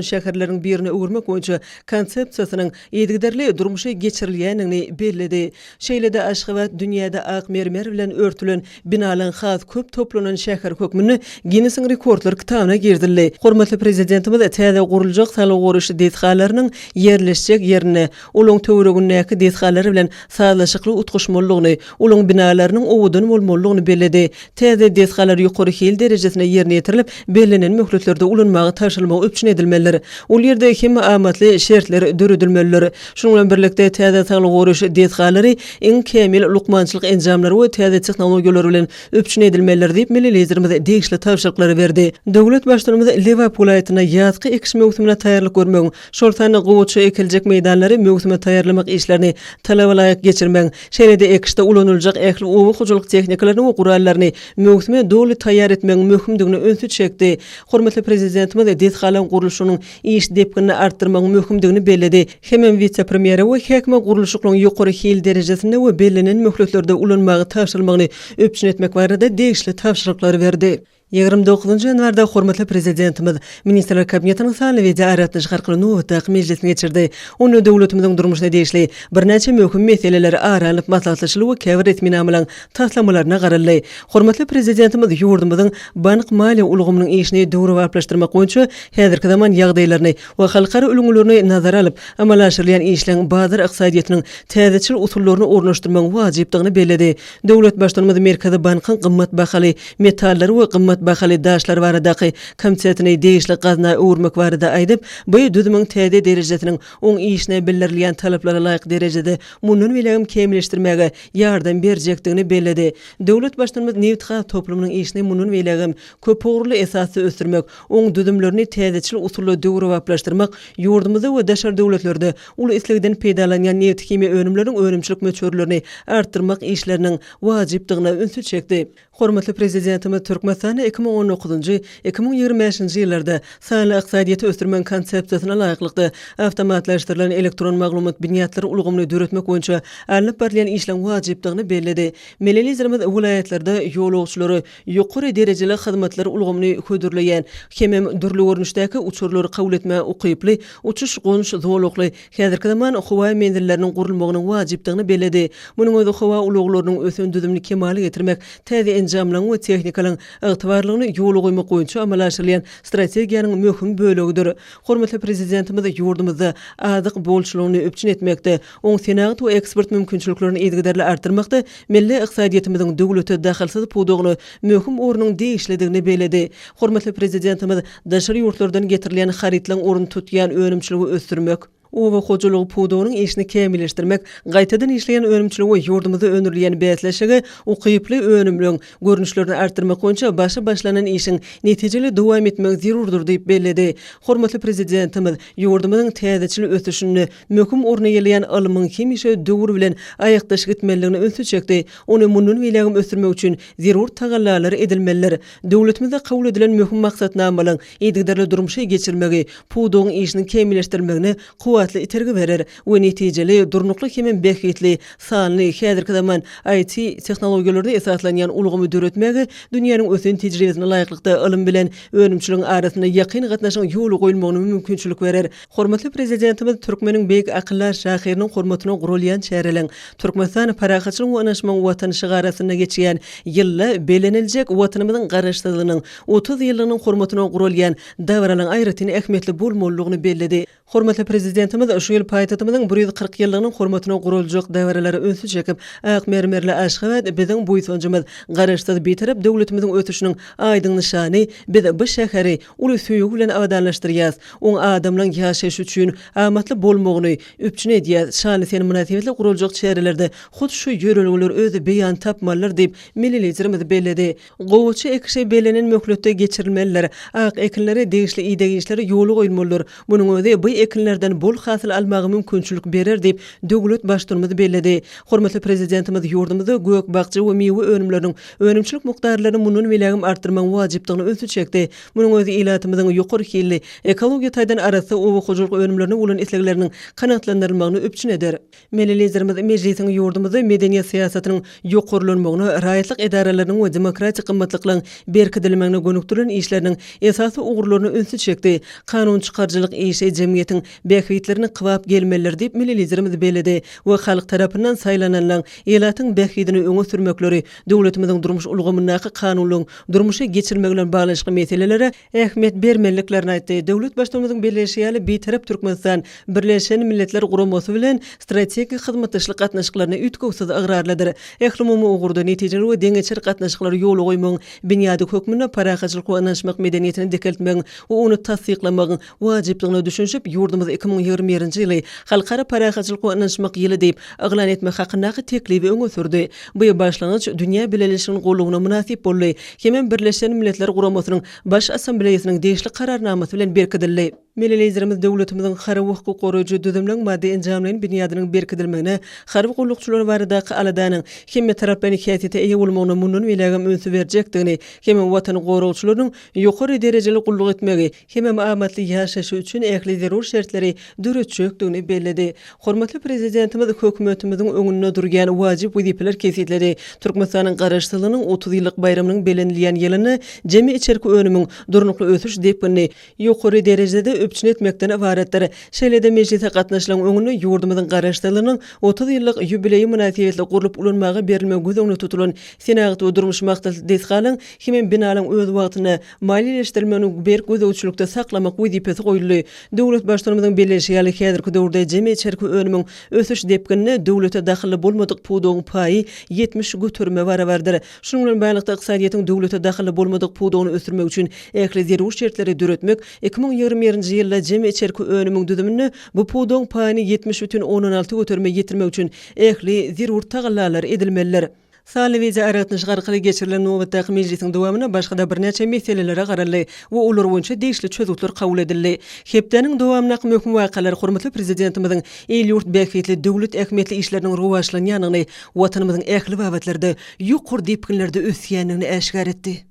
şäherleriniň birine öwürmek boýunça Konsepsiýasynyň yzygiderli durmuşa geçirilýändigini belledi. Şeýle-de Aşgabat dünýäde ak mermer bilen örtülen binalaryň has köp toplanan şäheri hökmünde Ginnesiň rekordlar kitabyna girizildi. Hormatly Prezidentimiz täze guruljak saglygy goraýyş desgalarynyň ýerleşjek ýerinde olaryň töweregindäki desgalar bilen sazlaşykly utgaşmalydygyny, olaryň binalarynyň owadan bolmalydygyny belledi. Täze desgalar ýokary hil derejesinde ýerine ýetirilip, bellenen möhletlerde ulanmaga tabşyrylmagy üpjün edilmelidir. Ol ýerde hemme amatly şertler döredilmelidir. Şunuň bilen birlikde, täze saglygy goraýyş desgalary iň kämil lukmançylyk enjamlary we täze tehnologiýalar bilen üpjün edilmelidir diýip, milli Liderimiz degişli tabşyryklary berdi. Döwlet Baştutanymyz Lebap welaýatynda ýazky ekiş möwsümine taýýarlyk görmegiň, şol sanda gowaça ekiljek meýdanlary möwsüme taýýarlamak işlerini talaba laýyk geçirmegiň, şeýle-de ekişde ulanyljak ähli oba hojalyk tehnikalaryny we gurallaryny möwsüme doly taýýar etmegiň möhümdigine ünsi çekdi. Hormatly Prezidentimiz desgalaryň gurluşygynyň iş depginini artdyrmagyň möhümdigini belledi. Hemem wise-premýere we häkime gurluşyklaryň ýokary hil derejesinde we bellenen möhletlerde ulanmaga tabşyrylmagyny üpjün etmek barada degişli tabşyryklary berdi. 29 ýanwarda hormatly Prezidentimiz Ministrler Kabinetiniň sanly wideoaragatnaşyk arkaly nobatdaky mejlisini geçirdi. Onda döwletimiziň durmuşyna degişli birnäçe möhüm meseleler ara alnyp maslahatlaşyldy we käbir resminamalaryň taslamalaryna garaldy. Hormatly Prezidentimiz ýurdumyzyň bank-maliýe ulgamynyň işini döwrebaplaşdyrmak boýunça häzirki zaman ýagdaýlaryny we halkara ülňülerini nazara alyp, amala aşyrylýan işleň bazar ykdysadyýetiniň täzeçil usullaryny ornaşdyrmagyň wajypdygyny belledi. Döwlet Baştutanymyz Merkezi bankyň gymmat bahaly metallar we gymmat bahaly daşlar baradaky komitetini degişli gazna öwürmek barada aýdyp, bu düzümiň täze derejesiniň oň işine bildirilýän talaplara laýyk derejede mundan beýlägem kämilleşdirmäge ýardam berjekdigini belledi. Döwlet Baştutanymyz nebitgaz toplumynyň işini mundan beýlägem köpugurly esasda ösdürmek, oň düzümlerini täzeçil usulda döwrebaplaşdyrmak, ýurdumyzda we daşary döwletlerde uly islegden peýdalanýan nebithimiýa önümleriniň önümçilik möçberlerini artdyrmak işleriniň wajypdygyna ünsi çekdi. Hormatly Prezidentimiz Türkmenistanda 2019-njy, 2025-nji ýyllarda sanly ykdysadyýeti ösdürmegiň Konsepsiýasyna laýyklykda, awtomatlaşdyrylan elektron maglumat binýatlary ulgamyny döretmek boýunça alnyp barylýan işleň wajypdygyny belledi. Milli Liderimiz welaýatlarda ýolagçylary ýokary derejeli hyzmatlar ulgamyny hödürleýän hemem dürli görnüşdäki uçarlary kabul etmäge ukyply uçuş-gonuş zolakly häzirki zaman howa menzilleriniň gurulmagynyň wajypdygyny belledi. Munuň özi howa ulaglarynyň ösen düzümini kemala getirmek, täze enjamlaryň we tehnikalaryň ygtybarlygyny ýola goýmak boýunça amala aşyrylýan strategiýanyň möhüm bölegidir. Hormatly Prezidentimiz ýurdumyzda azyk bolçulygyny üpjün etmekde, oň senagat we eksport mümkinçiliklerini yzygiderli artdyrmakda milli ykdysadyýetimiziň döwlete dahylsyz pudagyna möhüm ornuň degişlidigini belledi. Hormatly Prezidentimiz daşary ýurtlardan getirilýän harytlaryň ornuny tutýan önümçiligi ösdürmek, oba hojalygy pudagynyň işini kämilleşdirmek, gaýtadan işleýän önümçiligi we ýurdumyzda öndürilýän bäsleşige ukyply önümleň görnüşlerini artdyrmak boýunça başy başlanan işiň netijeli dowam etmegi zerurdyr diýip belledi. Hormatly Prezidentimiz ýurdumyzyň täzeçil ösüşinde möhüm orun eýeleýän ylmyň hemişe döwür bilen aýakdaş gitmelidigine ünsi çekdi. Ony mundan beýlägem ösdürmek üçin zerur tagallalar edilmelidir. Döwletimizde kabul edilen möhüm maksatnamalaryň yzygiderli durmuşa geçirilmegi pudagyň işiniň kämilleşdirilmegine kuwwat. kuwwatly itergi berer we netijeli, durnukly hemem bähbitli sanly, häzirki zaman IT tehnologiýalaryna esaslanýan ulgamy döretmäge dünýäniň ösen tejribesine laýyklykda ylym bilen önümçiligiň arasynda ýakyn gatnaşygyň ýola goýulmagyna mümkinçilik berer. Hormatly Prezidentimiz türkmeniň beýik akyldar şahyrynyň hormatyna guralýan çäreleriň Türkmenistan parahatçylygyň we ynanyşmagyň Watany şygary astynda geçýän ýylda belleniljek Watanymyzyň Garaşsyzlygynyň 30 ýyllygynyň hormatyna guralýan dabaralaryň aýratyn ähmiýetli bolmalydygyny belledi. Hormatly Prezidentimiz şu ýyl paýtagtymyzyň 140 ýyllygynyň hormatyna guraljak dabaralara ünsi çekip, ak mermerli Aşgabat biziň buýsanjymyz, Garaşsyz, Bitarap döwletimiziň ösüşiniň aýdyň nyşany, biz bu şäheri uly söýgi bilen abadanlaşdyrýarys, oň adamlaryň ýaşaýşy üçin amatly bolmagyny üpjün edýäris, şanly sene mynasybetli guraljak çärelerde hut şu ýörelgeler öz beýanyny tapmalydyr diýip, milli Liderimiz belledi. Gowaça ekişi bellenen möhletde geçirilmelidir. Ak ekinlere degişli ideg işleri ýola goýulmalydyr. Munuň özi bu ekinlerden bol hasyl almaga mümkinçilik berer diýip, döwlet Baştutanymyz belledi. Hormatly Prezidentimiz ýurdumyzda gök-bakja we miwe önümleriniň önümçilik mukdarlaryny mundan beýlägem artdyrmagyň wajypdygyna ünsi çekdi. Munuň özi ilatymyzyň ýokary hilli, ekologiýa taýdan arassa oba hojalyk önümlerine bolan islegleriniň kanagatlandyrylmagyny üpjün eder. Milli Liderimiz Mejlisiň ýurdumyzda medeniýet syýasatynyň ýokarlanmagyna, raýatlyk edaralarynyň we demokratik gymmatlyklaryň berkidilmegine gönükdirilen işleriniň esasy ugurlaryna ünsi çekdi. Kanun çykaryjylyk işi jemgyýetiň bähbitlerine kybap gelmelidir diýip, milli Liderimiz belledi we halk tarapyndan saýlananlaryň ilatyň bähbidini öňe sürmekleri, döwletimiziň durmuş ulgamyndaky kanunlaryň durmuşa geçirilmegi bilen baglanyşykly meselelere ähmiýet bermeliliklerini aýtdy. Döwlet Baştutanymyzyň belleýşi ýaly, Bitarap Türkmenistan Birleşen Milletler Guramasy bilen strategik hyzmatdaşlyk gatnaşyklaryna üýtgewsiz ygrarlydyr. Ählumumy ugurda netijeli we deňeçer gatnaşyklary ýola goýmagyň binýady hökmünde parahatçylyk we ynanyşmak medeniýetini dikeltmegiň we ony tassyklamagyň wajypdygyna düşünişip, ýurdumyz 2021-nji ýyly Halkara parahatçylyk we ynanyşmak ýyly diýip yglan etmek hakyndaky teklibi öňe sürdi. Bu başlangyç dünýä bileleşiginiň goldawyna mynasyp boldy hemem Birleşen Milletler Guramasynyň Baş Assambleýasynyň degişli Kararnamasy bilen berkidildi. Milli Liderimiz döwletimiziň harby we hukuk goraýjy düzümleň maddy-enjamlaýyn binýadynyň berkidilmegine, harby gullukçylar baradaky aladanyň hemmetaraplaýyn häsiýete eýe bolmagyna mundan beýlägem ünsi berjekdigini hemem Watan goragçylarynyň ýokary derejeli gulluk etmegi hemem amatly ýaşaýşy üçin ähli zerur şertleri döretjekdigini belledi. Hormatly Prezidentimiz Hökümetimiziň öňünde durýan wajyp wezipeleri kesgitledi. Türkmenistanyň Garaşsyzlygynyň 30 ýyllyk baýramynyň bellenilýän ýylynda jemi içerki önümiň durnukly ösüş depginini ýokary derejede üpjün etmekden ybaratdyr. Şeýle-de mejlise gatnaşyjylaryň öňünde ýurdumyzyň Garaşsyzlygynyň 30 ýyllyk ýubileýi mynasybetli gurlup ulanmaga berilmegi göz öňünde tutulan senagat we durmuş maksatly desgalaryň hemem binalaryň öz wagtynda maliýeleşdirilmegini berk gözegçilikde saklamak wezipesi goýuldy. Döwlet Baştutanymyzyň belleýşi ýaly, häzirki döwürde jemi içerki önümiň ösüş depgininde döwlete dahylly bolmadyk pudagyň paýy 70 göterime barabardyr. Şunuň bilen baglylykda, ykdysadyýetiň döwlete dahylly bolmadyk pudagyny ösdürmek üçin ähli zerur şertleri döretmek, 2021-nji ýylda jemi içerki önümiň düzüminde bu pudagyň paýyny 70,6 göterime ýetirmek üçin ähli zerur tagallalar edilmelidir. Sanly wideoaragatnaşyk arkaly geçirilen nobatdaky mejlisiň dowamynda başga-da birnäçe meselelere garaldy we olar boýunça degişli çözgütler kabul edildi. Hepdäniň dowamyndaky möhüm wakalar hormatly Prezidentimiziň il-ýurt bähbitli döwlet ähmiýetli işleriniň rowaçlanýandygyny, Watanymyzyň ähli babatlarda ýokary depginlerde ösýändigini äşgär etdi.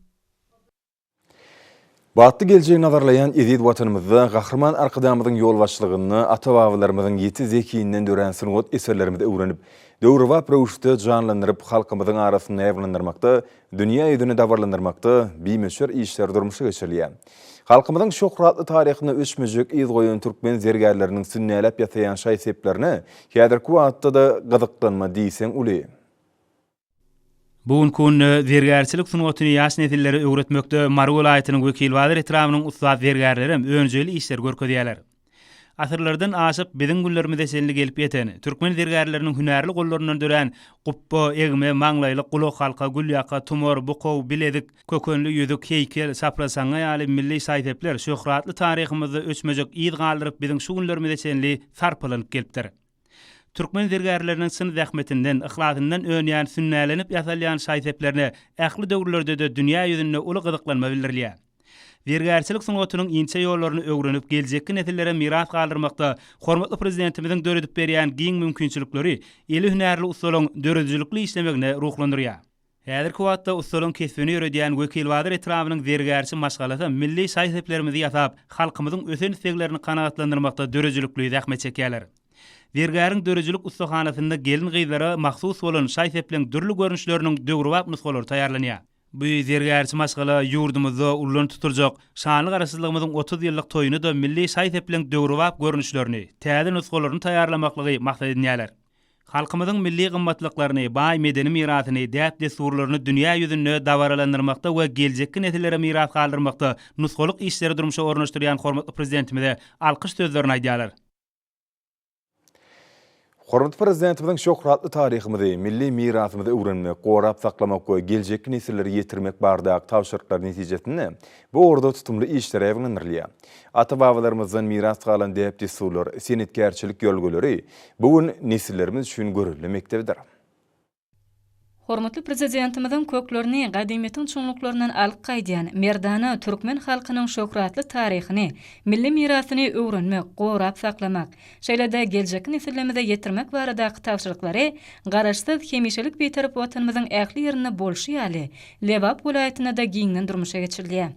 Bagtly geljegi nazarlaýan eziz Watanymyzda Gahryman Arkadagymyzyň ýolbaşçylygynda ata-babalarymyzyň ýiti zehininden dörän sungat eserlerimizi öwrenip, döwrebap röwüşde janlandyryp, halkymyzyň arasynda ýaýbaňlandyrmakda, dünýä ýüzüne dabaralandyrmakda bimöçber işler durmuşa geçirilýär. Halkymyzyň şöhratly taryhynda öçmejek yz goýan türkmen zergärleriniň sünnäläp ýasaýan şaý-seplerine häzirki wagtda-da gyzyklanma diýseň uly. Bu günki günde zergärçilik sungatyny ýaş nesillere öwretmekde Mary welaýatynyň Wekilbazar etrabynyň ussat zergärlerem önjeýli işleri görkezýärler. Asyrlardan aşyp, biziň günlerimize çenli gelip ýeten, türkmen zergärleriniň hünärli gollaryndan dörän gupba, egme, maňlaýlyk, gulakhalka, gülýaka, tumar, bukow, bilezik, kökenli ýüzük, heýkel, çapraçaňňa ýaly milli şaý-sepler şöhratly taryhymyzda öçmejek yz galdyryp biziň şu günlerimize çenli sarpalanyp gelipdir. Türkmen zergärleriniň çyn zähmetinden, yhlasyndan önýän sünnälenip ýasalýan şaý-seplerine ähli döwürlerde-de dünýä ýüzünde uly gyzyklanma bildirilýär. Zergärçilik sungatynyň inçe ýollaryny öwrenip, geljekki nesillere miras galdyrmakda hormatly Prezidentimiziň döredip berýän giň mümkinçilikleri eli hünärli ussalaryň döredijilikli işlemegine ruhlandyrýar. Häzirki wagtda ussalygyň kesbini ýöredýän Wekilbazar etrabynyň zergärçi maşgalasam milli şaý-seplerimizi ýasap, halkymyzyň ösen isleglerini kanagatlandyrmakda döredijilikli zähmet çekýärler. Zergäriň döredijilik ussahanasynda gelin-gyzlara mahsus bolan şaý-sepleň dürli görnüşleriniň döwrebap nusgalary taýýarlanýar. Bu zergärçi maşgala ýurdumyzda ullan tutuljak şanly Garaşsyzlygymyzyň 30 ýyllyk toýuny-da milli şaý-sepleň döwrebap görnüşlerini, täze nusgalaryny taýýarlamaklygy maksat edinýärler. Halkymyzyň milli gymmatlyklaryny, baý medeni mirasyny, däp-dessurlaryny dünýä ýüzünde dabaralandyrmakda we geljekki nesillere miras galdyrmakda nusgalyk işleri durmuşa ornaşdyrýan hormatly Prezidentimize alkyş sözlerini aýdýarlar. Hormatly Prezidentimiziň şöhratly taryhymyzy, milli mirasymyzy öwrenmek, gorap saklamak we geljekki nesillere ýetirmek baradaky tabşyryklary netijesinde bu ugurda tutumly işler ýaýbaňlandyrylýar. Ata-babalarymyzdan miras galan däp-dessurlar, senetkärçilik ýörelgeleri bu gün nesillerimiz üçin görelde mekdebidir. Hormatly Prezidentimiziň köklerini gadymyýetiň çuňluklaryndan alyp gaýdýan merdana türkmen halkynyň şöhratly taryhyny, milli mirasyny öwrenmek, gorap saklamak, şeýle-de geljekki nesillerimize ýetirmek baradaky tabşyryklary Garaşsyz, hemişelik Bitarap Watanymyzyň ähli ýerinde bolşy ýaly, Lebap welaýatynda-da giňden durmuşa geçirilýär.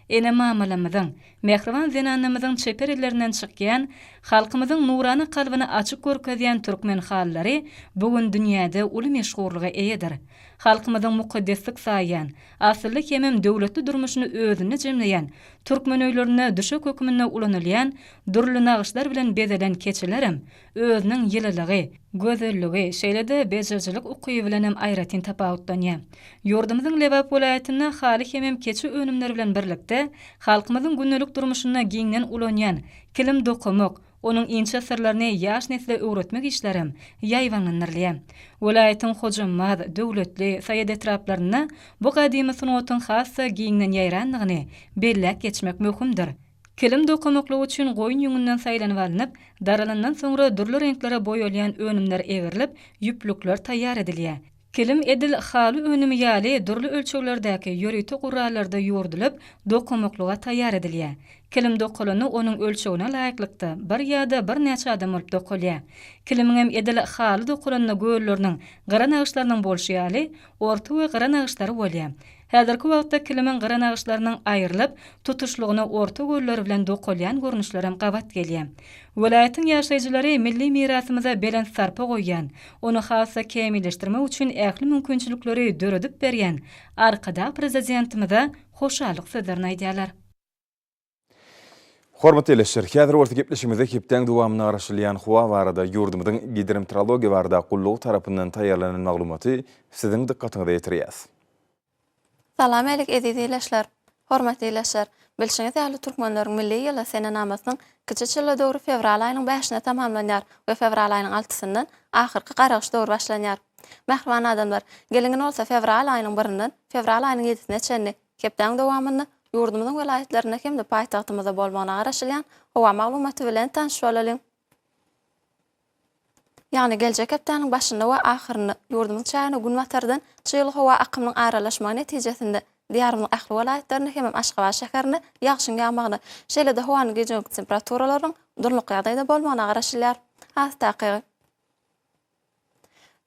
Ene-mamalarymyzyň, mähriban zenanlarymyzyň çeper ellerinden çykýan, halkymyzyň nurana kalbyny açyk görkezýän türkmen halylary bu gün dünýäde uly meşhurlyga eýedir. Halkymyzyň mukaddeslik saýýan, asylly hemem döwletli durmuşyny özünde jemleýän türkmen öýlerinde düşek hökmünde ulanylýan dürli nagyşlar bilen bezelen keçelerem özüniň ýylylygy, gözelligi, şeýle-de bejerijilik ukyby bilenem aýratyn tapawutlanýar. Ýurdumyzyň Lebap welaýatynda haly hemem keçe önümleri bilen birlikde, halkymyzyň gündelik durmuşynda giňden ulanýan kilim dokamak, onuň inçe syrlaryny ýaş nesle öwretmek işlerem ýaýbaňlandyrylýar. Welaýatyň Hojambaz, Döwletli, Saýat etraplarynda bu gadymy sungatyň has-da giňden ýaýrandygyny belläp geçmek möhümdir. Kilim dokamaklyk üçin goýun ýüňünden saýlanyp alnyp, daralandan soňra dürli reňklere boýalýan önümler egrilip, ýüplükler taýýar edilýär. Kilim edil haly önümi ýaly dürli ölçeglerdäki ýörite gurallarda ýugurdylyp, dokamaklyga taýýar edilýär. Kilim dokalanda onuň ölçegine laýyklykda bir ýa-da birnäçe adam bolup dokalýar. Kilimiňem edil haly dokalanda gölleriniň gyra nagyşlarynyň bolşy ýaly, orta we gyra nagyşlary bolýar. Häzirki wagtda kilimiň gyra nagyşlarynyň aýrylyp, tutuşlygyna orta gölleri bilen dokalýan görnüşlerem gabat gelýär. Welaýatyň ýaşaýjylary milli mirasymyza belent sarpa goýýan, ony has-da kämilleşdirmek üçin ähli mümkinçilikleri döredip berýän Arkadag Prezidentimize hoşallyk sözlerini aýdýarlar. Hormatly ildeşler, häzir bolsa gepleşigimizde hepdäň dowamynda garaşylýan howa barada ýurdumyzyň Gidrometeorologiýa barada gullugy tarapyndan taýýarlanan maglumaty siziň dykgatyňyza ýetirýäs. Salam älik eziz ildeşler! Hormatly ildeşler! Bilşiňiz ýaly türkmenleriň milli ýyly senenamasynyň kiçi çille döwri fewral aýynyň bäşine tamamlanýar we fewral aýynyň altysyndan ahyrky garagyş döwri başlanýar. Mähriban adamlar, geliň indi bolsa fewral aýynyň birinden fewral aýynyň ýedisine çenli Hepdäniň dowamynda ýurdumyzyň welaýatlarynda hem-de paýtagtymyzda bolmagyna garaşylýan howa maglumaty bilen tanyş bolalyň. Ýagny geljek hepdäniň başynda we ahyrynda ýurdumyzyň çägine günbatardan çygly howa akymynyň aralaşmagy netijesinde Diýarymyzyň ähli welaýatlarynda hemem Aşgabat şäherinde ýagşyň ýagmagyna, şeýle-de howanyň gije-gündiz temperaturalarynyň durnukly ýagdaýda bolmagyna garaşylýar. Has takygy.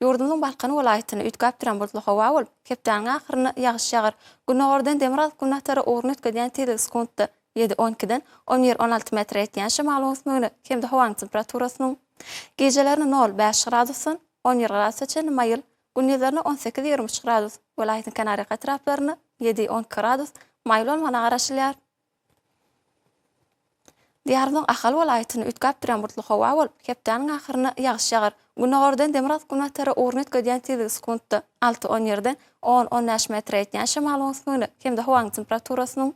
Ýurdumyzyň Balkan welaýatynda üýtgäp duran bulutly howa bolup, hepdäniň ahyrynda ýagyş ýagar. Gündogardan demirgazyk-günbatara ugruny üýtgedýän tizligi sekuntda ýedi, on ikiden on bir, 16 metre ýetýän şemalyň öwüsmegine hem-de howanyň temperaturasynyň gijelerine nol, bäş gradusdan on bir gradusa çenli maýyl, gündizlerine on sekiz, 23 gradus, welaýatyň kenarýaka etraplarynda ýedi, 12 gradus maýyl bolmagyna garaşylýar. Diýarymyzyň Ahal welaýatynda üýtgäp durýan bulutly howa bolup, hepdäniň ahyrynda ýagyş ýagar. Gündogardan demirgazyk-günbatara ugruny üýtgedýän tizligi sekuntda alty, on ýerden on, on bäş metre ýetýän şemalyň öwüsmegine hem-de howanyň temperaturasynyň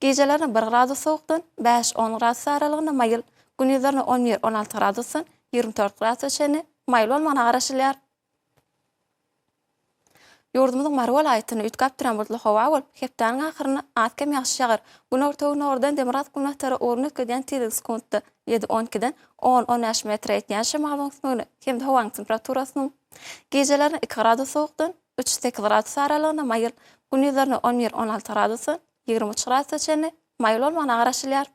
gijelerine bir gradus sowukdan bäş, on gradus aralygynda maýyl, gündizlerine on bir, on alty gradusdan 24 gradusa çenli maýyl bolmagyna garaşylýar. Ýurdumyzyň Mary welaýatynda üýtgäp durýan bulutly howa bolup, hepdäniň ahyrynda az-kem ýagyş ýagar. Günorta-günordan demirgazyk-günbatara ugruny üýtgedýän tizligi sekuntda ýedi, on ikiden on, on bäş metre ýetýän şemalyň öwüsmegine hem-de howanyň temperaturasynyň gijelerine iki gradus sowukdan üç, sekiz gradus aralygynda maýyl, gündizlerine on bir, on alty gradusdan 23 gradusa çenli maýyl bolmagyna garaşylýar.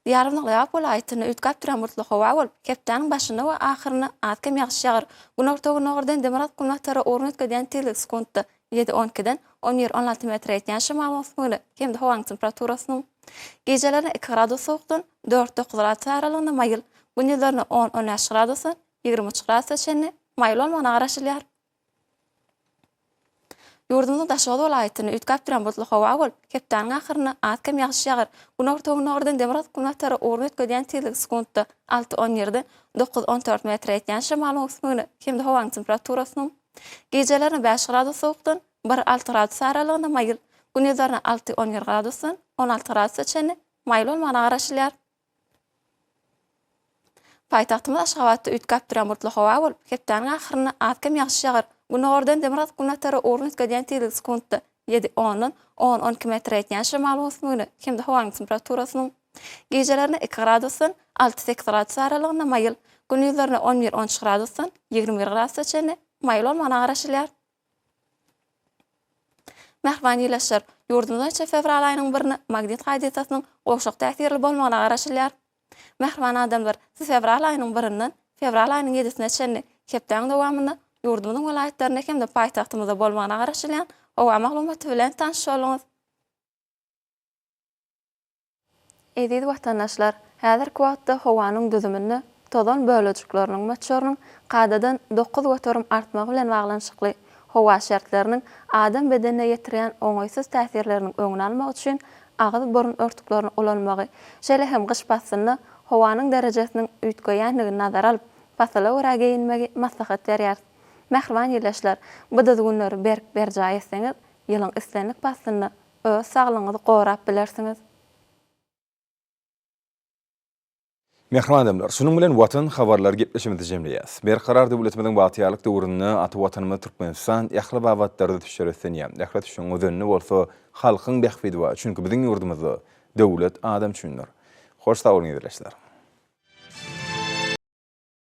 Diýarymyzyň Lebap welaýatynda üýtgäp durýan bulutly howa bolup, hepdäniň başynda we ahyrynda az-kem ýagyş ýagar. Günorta-gündogardan demirgazyk-günbatara ugruny üýtgedýän tizligi sekuntda ýedi on ikiden on bir on alty metre ýetýän şemal öwüsmegine hem-de howanyň temperaturasynyň gijelerine iki gradus sowukdan dört dokuz gradus aralygynda maýyl, gündizlerine on on bäş gradusdan 23 gradusa çenli maýyl bolmagyna garaşylýar. Ýurdumyzyň Daşoguz welaýatynda üýtgäp duran bulutly howa bolup, hepdäniň ahyrynda az-kem ýagyş ýagar. Günorta-gündogardan demirgazyk-günbatara ugruny üýtgedýän tizligi sekuntda alty on ýerden dokuz on dört metre ýetýän şemalyň öwüsmegine hem-de howanyň temperaturasynyň gijelerine bäş gradus sowukdan bir alty gradus aralygynda maýyl, gündizlerine alty on bir gradusdan on alty gradusa çenli maýyl bolmagyna garaşylýar. Paýtagtymyz Aşgabatda üýtgäp durýan bulutly howa bolup, hepdäniň ahyrynda az-kem ýagyş ýagar. Gündogardan demirgazyk-günbatara ugruny üýtgedýän tizligi sekuntda ýedi ondan on, 12 metre ýetýän şemal öwüsmegine hem-de howanyň temperaturasynyň gijelerine iki gradusdan alty, sekiz gradus aralygynda maýyl, gündizlerine on bir, on üç gradusdan 21 gradusa çenli maýyl bolmagyna garaşylýar. Mähriban ildeşler, ýurdumyzda geçen fewral aýynyň birine magnit hadysasynyň gowşak täsirli bolmagyna garaşylýar. Mähriban adamlar, siz fewral aýynyň birinden fewral aýynyň ýedisine çenli hepdäniň dowamynda ýurdumyzyň welaýatlarynda hem-de paýtagtymyzda bolmagyna garaşylýan howa maglumaty bilen tanyş bolduňyz. Eziz watandaşlar, häzirki wagtda howanyň düzüminde tozan bölejikleriniň möçberiniň kadadan 9% artmagy bilen baglanyşykly howa şertleriniň adam bedenine ýetirýän oňaýsyz täsirleriniň öňüni almak üçin agyz-burun örtüklerini ulanmagy, şeýle hem gyş paslynda howanyň derejesiniň üýtgeýändigini nazara alyp, pasyla görä geýinmegi maslahat berýäris. Mähriban ildeşler, bu düzgünleri berk berjaý etseňiz, ýylyň islendik paslynda Öz saglygyňyzy gorap bilersiňiz. Mähriban adamlar, şunuň bilen Watan habarlary gepleşigimizi jemleýäs. Berkarar döwletimiziň bagtyýarlyk döwründe ata Watanymyz Türkmenistan ähli babatlarda ösüşlere öslenýär. Ähli ösüşiň özeninde bolsa halkyň bähbidi bar. Çünki biziň ýurdumyzda Döwlet adam üçindir. Hoş sag boluň ildeşler.